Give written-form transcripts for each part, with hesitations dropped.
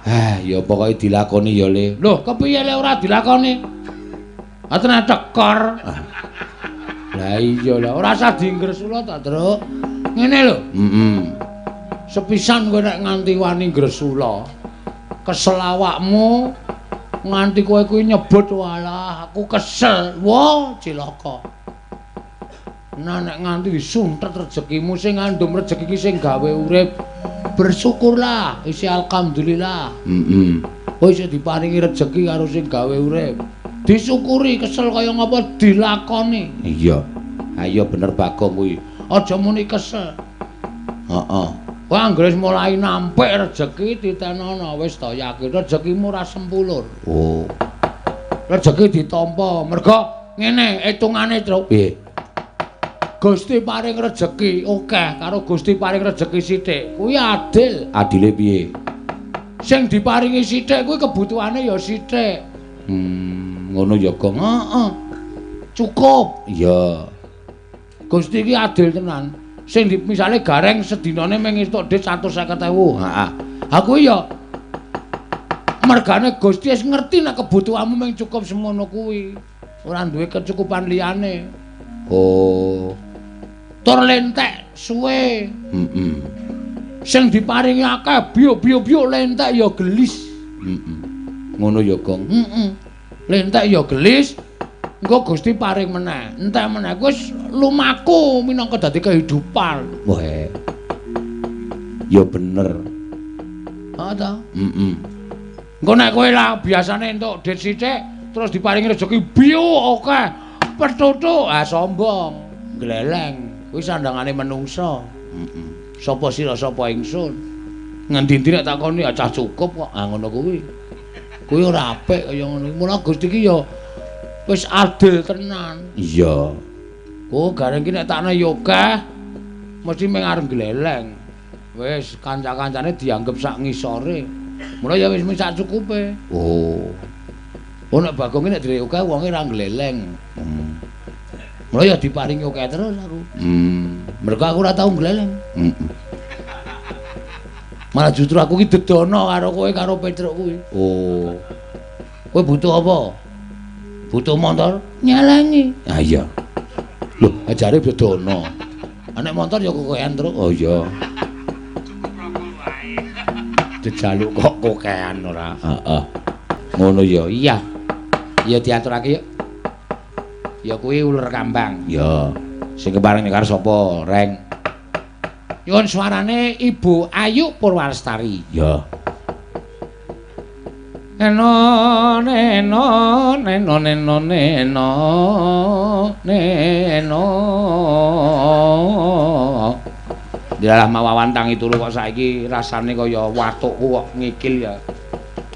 Ah, ya pokoke dilakoni ya, Le. Lho, kepiye le ora dilakoni? Ah, tenan tekor. Lah iya lah, ora usah dinggresula ta, Truk. Ngene lho. Heeh. Sepisan kowe nek nganti wani ngresula, kesel awakmu nganti kowe kuwi nyebut walah aku kesel. Wah, cilaka. Nah nek nganti disuntet rezekimu sing ngandum rejeki iki sing gawe urip, bersyukurlah, isih alhamdulillah. Heeh. Kowe isih diparingi rejeki karo sing gawe urip. Disyukuri, kesel kaya ngapa dilakoni. Iya. Ha iya bener Bagong kuwi. Aja muni kesel. Heeh. Kowe anggere wis mulai nampik rejeki titenono wis to yakin rejekimu ora sempulur. Oh. Rejeki ditampa mergo ngene hitungane, Truk. Piye? Gusti paring rejeki akeh karo Gusti paring rejeki sithik. Kuwi adil. Adile piye? Sing diparingi sithik kuwi kebutuhane ya sithik. Ngono ya, Gong. Heeh. Cukup. Iya. Gusti iki adil tenan. Sing misale Gareng sedinane mung entuk dhuwit 150.000. Heeh. Ha kuwi ya mergane Gusti wis ngerti nek kebutuhanmu mung cukup semono kuwi. Ora duwe kecukupan liyane. Oh. Tur lentek suwe. Heeh. Sing diparingi akeh biuk-biuk lentek ya gelis. Heeh. Ngono ya, Gong. Heeh. Lentek ya gelis. Engko Gusti paring meneh, entek meneh wis lumaku minangka dadi kehidupan. Wah. Ya bener. Ha ta? Heeh. Engko nek kowe lah biasane entuk dhuwit sithik terus diparingi rejeki biuk akeh. Pethuthuk, ah sombong, gleleng. Kuwi sandangane menungsa. Heeh. Sapa sira sapa ingsun? Ngendi-endi nek takoni cah cukup kok. Ah ngono kuwi. Kuwi ora apik kaya ngono. Mula Gusti ki ya wis adil tenan. Iya. Oh, Gareng ki nek takne ya akeh mesti mung arep gleleng. Wis kanca-kancane dianggep sak ngisore. Mula ya wis mung sak cukupe. Oh. Oh nek Bagong ki nek dhewe akeh wonge ora gleleng. Mula ya diparingi akeh terus aku. Mergo aku ora tau gleleng. Heeh. Malah justru aku ki dedono karo kowe karo Petruk kuwi. Oh. Kowe butuh apa? Butuh motor nyelengi. Ah iya. Lho, ajare bedono. Nek motor ya kokean terus. Oh iya. Dijaluk kok kokean ora. Heeh. Ngono ya. Iya. Ya diaturake yuk. Ya kuwi uler kambang. Ya. Sing kepareng nyekar sapa, Reng? Nyuwun suarane Ibu Ayu Purwalestari. Ya. Eno neno neno neno neno neno. Dialah mawawan tangi turu kok saiki rasane kaya watukku kok ngikil ya.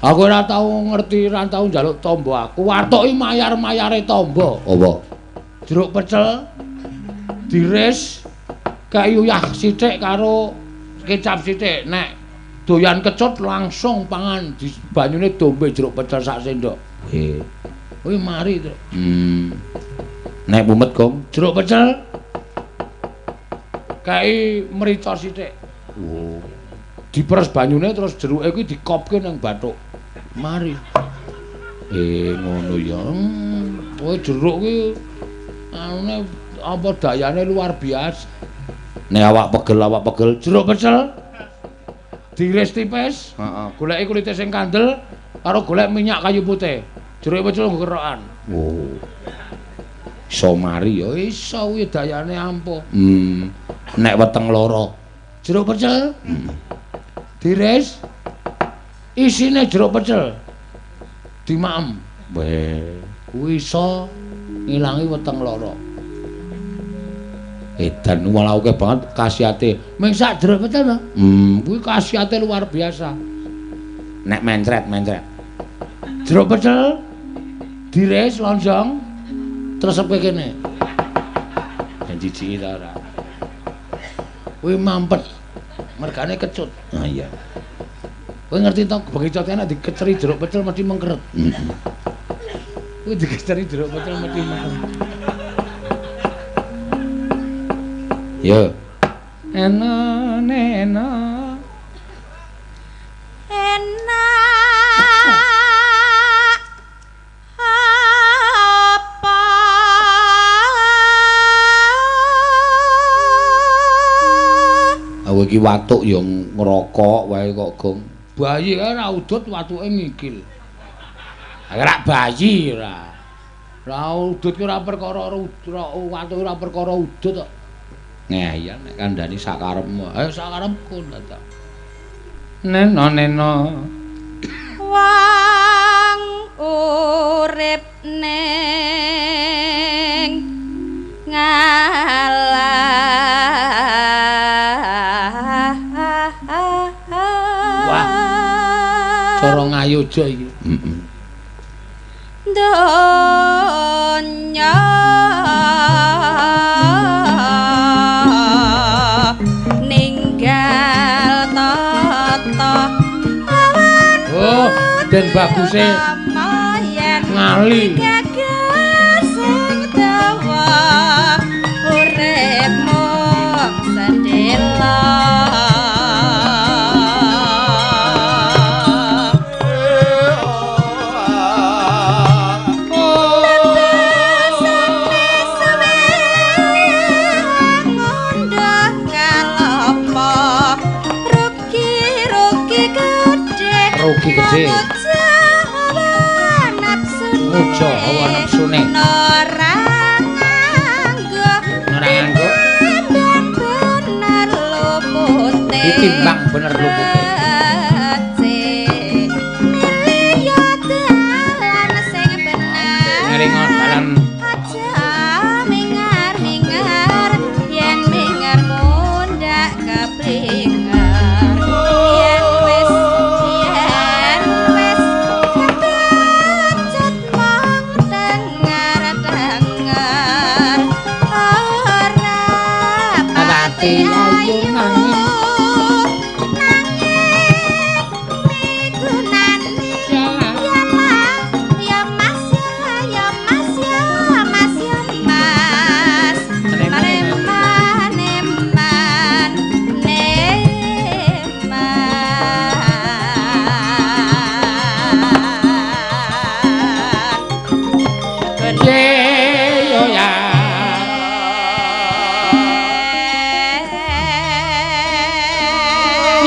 Aku ora tau ngerti, ora tau njaluk tombo aku. Watuk iki mayar-mayare tombo. Apa? Jeruk pecel diris kei uyah sithik karo kecap sithik. Nek doyan kecut langsung pangan di banyune dombe jeruk pecel sak sendok. Nggih. Kuwi mari, Truk. Nek mumet, Gong, jeruk pecel kei mrica sithik. Oh. Diperes banyune terus jeruke kuwi dikopke nang bathuk. Mari. Ngono ya. Kowe jeruk kuwi anune apa dayane luar biasa. Nek awak pegel jeruk pecel diiris tipis, heeh, goleki kulite sing kandel karo golek minyak kayu putih. Jeruk pecel nggo kerokan. Oh. Iso mari ya iso kuwi dayane ampuh. Nek weteng lara, jeruk pecel. Diiris isine jeruk pecel dimaem. Weh, kuwi iso ngilangi weteng lara. Edan malah akeh banget khasiate. Ming sak jeruk pecel to? Kuwi khasiate luar biasa. Nek mencret. Jeruk pecel diiris lonjong tresepe kene. Ben jijiki ta ora. Kuwi mampet. Mergane kecut. Ah iya. Kowe ngerti to begicote nek dikeceri jeruk pecel mesti mengkeret. Kuwi dikeceri jeruk pecel mesti mengkeret. Yo. Eno neno. Ena Kowe iki watuk ya ngrokok wae kok, Gong. Bayi kae ora udut watuke ngikil. Ora bayi ora. Ora udut ki ora perkara watuk ora perkara udut kok. Ngeyel nek kandhani sakarepmu. Ayo sakarepku ta. Neno neno. Wong urip ning ngalah. Wah. Cara ngayoja iki. Heeh. Donya ninggal tata. Oh, den baguse ngali. Gagas sing dawa urip mung sedhela. Rugi gede. Ngujo hawa nafsune. Ora nganggo. Ora nganggo. Bener lupute. Ditimbang bener lupute. Milih dalan sing bener. Ngelingo dalan. Aja mingar-mingar yen mingar mundak keblinger. Yen wis kebacut mung dengar-dengar ora pati ayu nanging migunani ya ya mas ya mas ya mas ya mas mareman eman neman. Ye yo ya.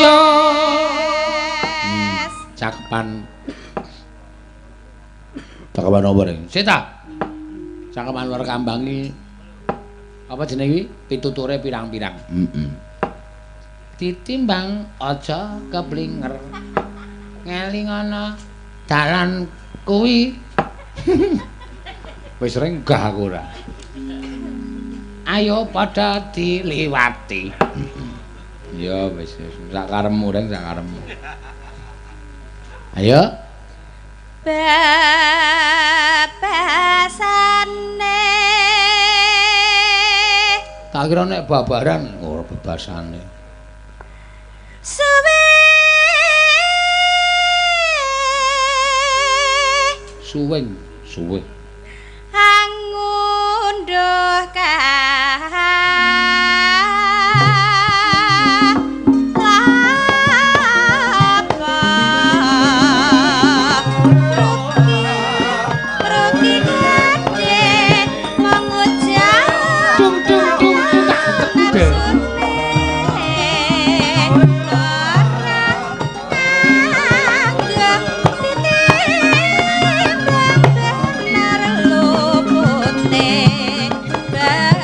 Yo. Cakepan. Cakepan apa reng? Sik ta. Cakepan Lor Kambang iki apa jenenge iki? Pituture pirang-pirang. Heeh. Ditimbang aja keblinger. Ngelingono dalan kuwi. Wis renggah aku ora. Ayo padha diliwati. Ya wis sak karepmu reng sak karepmu. Ayo. Bebasane. Tak kira nek babaran ora bebasane. Suwe. Suweng, suwe. Angunduh rugi gedhe mung ujah Dung dung dung dung tak gede. Ora nganggo titimbang bener lupute bace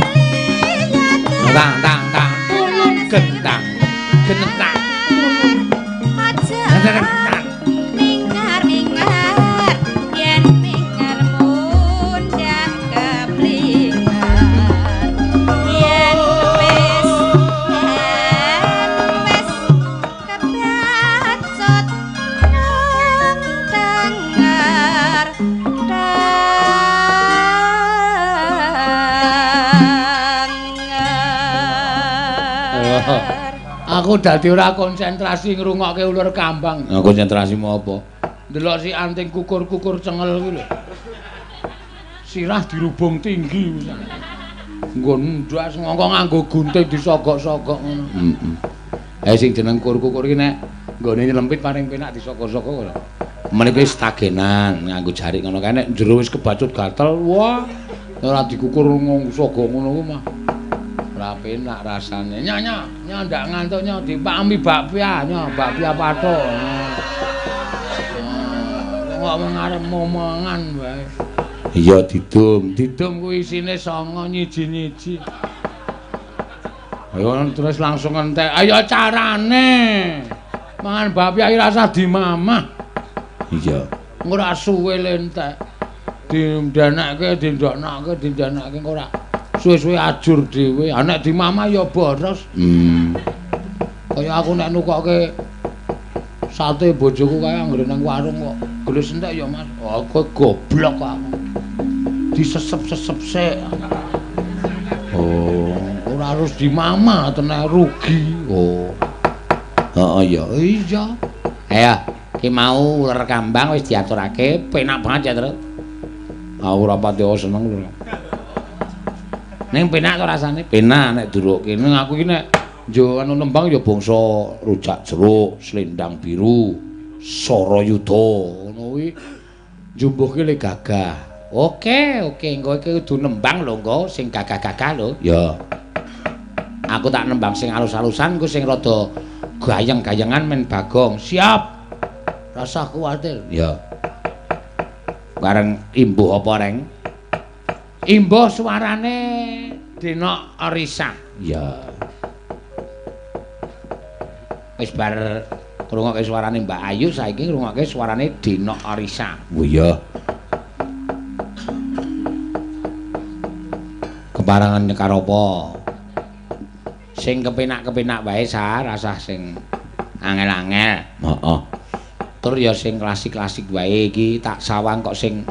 milih Tang tang tang tulung gentang. Genetang. aja Genetang. mingar-mingar yen mingar mundak keblinger yen wis kebacut nang dengar dengar. Aku dadi ora konsentrasi ngrungokke Ulur Kambang. Nah, konsentrasimu apa? Ndelok si anting kukur-kukur cengel kuwi lho. Sirah dirubung tinggi pisan. Nggon ndas ngongko nganggo gunting disogok-sogok ngono. Heeh. Sing jeneng kukur-kukur iki nek nggone nyelempit paling penak disogok-sogok lho. Meneh wis tagenan nganggo jarik ngono kae nek jero wis kebacut gatel, wah, Ora dikukur ngungsaga ngono ku mah. Ora penak rasane. Nya nya, nya ndak ngantuk nya dipami bakpia nya, bakpia pathuk. Kok ngarep momongan wae. Iya didum, didum kuwi isine 9 nyiji-nyiji. Ayo terus langsung entek. Ayo carane. Mangan bakpia iki rasah dimamah. Iya. Ora suwe lentek. Dindanake, dindoknake, dindanake engko ora suwe-suwe ajur dhewe. Ha nek dimamah ya boros. Kaya aku nek nukokke sate bojoku kae anggere nang warung kok gelis entek ya Mas. Oh kowe goblok kok aku. Disesep-sesep sik. Oh, ora harus dimamah teneh rugi. Oh. Heeh ya. Iya. Ayo, ki mau uler kambang wis diaturake, penak banget ya, Truk. Aku ora pati seneng lho. Ning penak to rasane? Penak nek durukke. Ning aku iki nek njo anu nembang ya bangsa rujak jeruk, slendang biru, Sarayuda ngono kuwi njumbuhke le gagah. Oke, oke, engko iki kudu nembang lho engko sing gagah-gagah lho. Ya. Aku tak nembang sing alus-alusan, engko sing rada gayeng-gayengan men Bagong. Siap. Rasah kuwatir. Ya. Bareng imbuh apa, Reng? Imbuh suarane Denok Orisa. Ya. Wis bar ngrungokke suarane Mbak Ayu, saiki ngrungokke suarane Denok Orisa. Oh iya. Keparangan nyekar apa? Sing kepenak-kepenak wae sa, rasah sing angel-angel. Heeh. Tur ya sing klasik-klasik wae iki tak sawang kok sing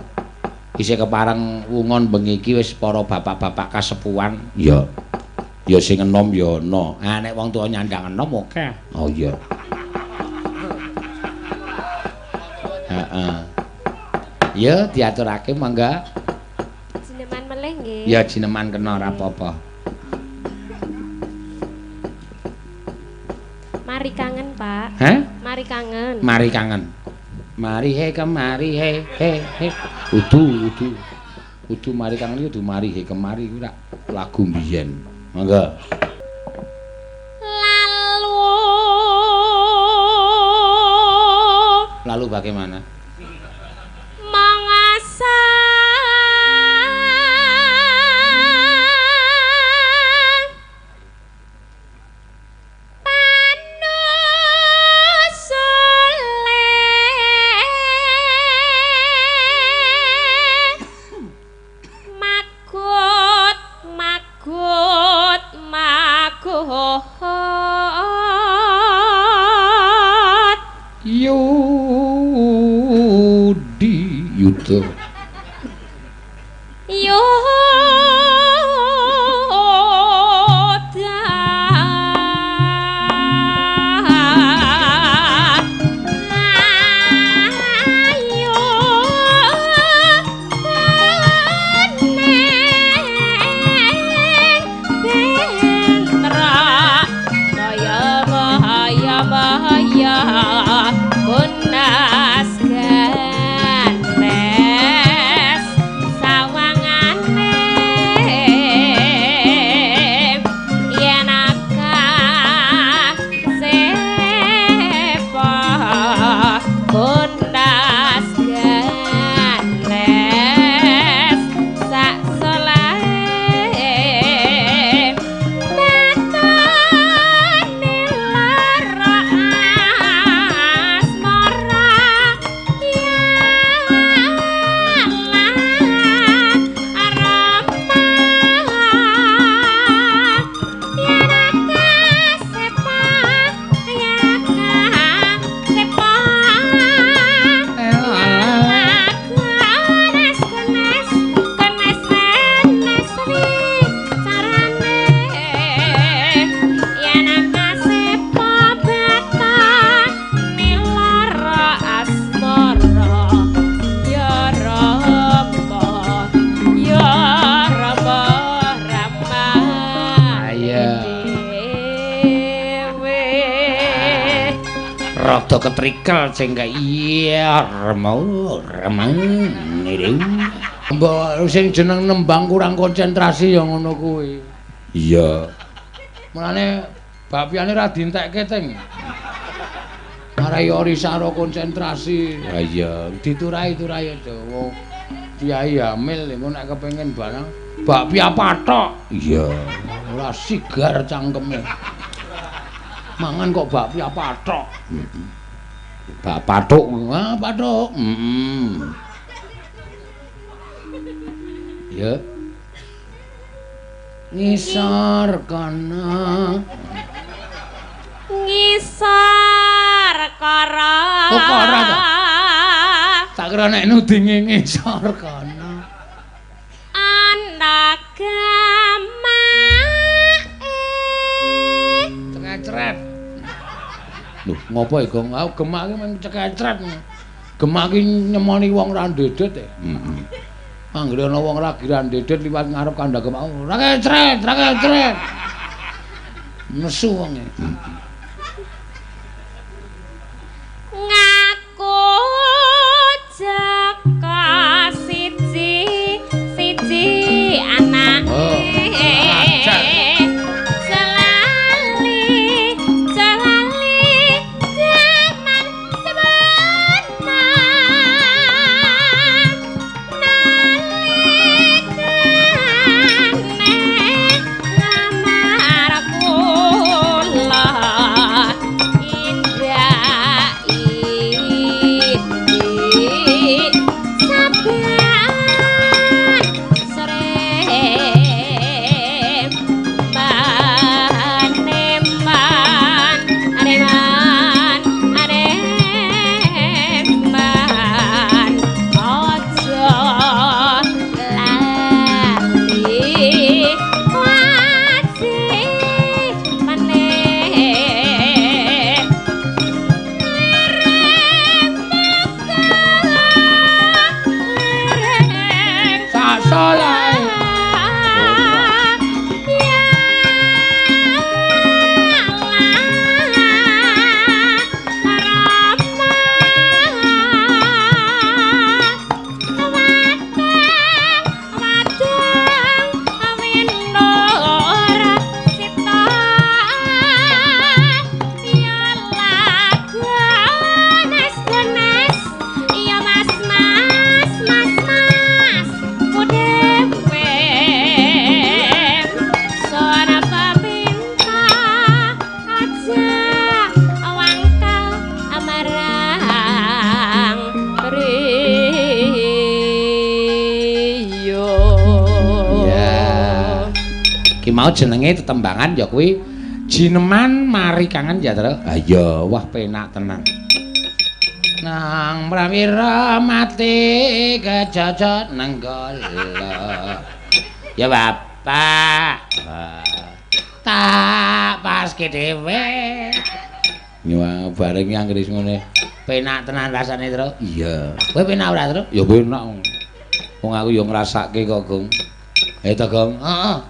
isih kepareng wungon bengi iki wis para bapak-bapak kasepuhan. Iya. Ya sing enom ya ana. Ah nek wong tuwa nyandang enom akeh. Oh iya. Heeh. Ya diaturake mangga. Jineman melih nggih. Ya jineman kena ora apa-apa. Mari kangen, Pak. Hah? Mari kangen. Mari kangen. Mari he kemari he he he. Udu udu. Udu mari kangen iki udu mari he kemari kuwi rak lagu mbiyen. Mangga. Lalu. Lalu bagaimana? Mangasa Yuda. Yuda. Ayo koneng bentra kaya bahaya bahaya kunas rada ketrikel sing iya remau remang niru. Mbok sing jeneng nembang kurang konsentrasi ya ngono kuwi. Iya. Mulane bakpiane ra dientekke teng. Marai ora saro konsentrasi. Ha iya, diturai-turai aja wong kiai hamil engko nek kepengin barang bakpia pathok. Iya, ora sigar cangkeme. Mangan kok bakpia pathok. Heeh. Bak pathok, ah pathok. Heeh. Ya. Ngisor kana. Ngisor kara. Oh, kara ta? Tak kira nek nudinge ngisor kana. Ana gemake. Cekecret. Lho, ngopo e, Gong? Aku gemak ki men cekecret. Gemak ki nyemoni wong ra ndedet e. Heeh. Anggere ana wong lagi ra ndedet liwat ngarep kandhang gemak, ora kecret, ora kecret. Nesu wonge. Ngaku jaka siji siji anake. Oh, Jelali jelali jaman semana nalikane ngamar kula indah iki saben sore maneman aneman aneman aja lali wajibane lereng muka lereng Sasolae. Ya Allah Rama Wadang wadang winur sita ya lagones gones ya mas mas mas mas kudewe suara peminta aja wangkal amarang priyo. Ya. Ki mau jenenge tetembangan ya kuwi Jineman Mari Kangen ya, Tru. Ha iya, wah penak tenan. Nang prawira mati kejajat nenggala. Ya bapak. Tak paske dhewe. Wah, bareng anggere ngene. Penak tenan rasane, Tru. Iya. Kowe penak ora, Tru? Ya penak. Wong aku ya ngrasake kok, Gong. Eh to, Gong. Heeh.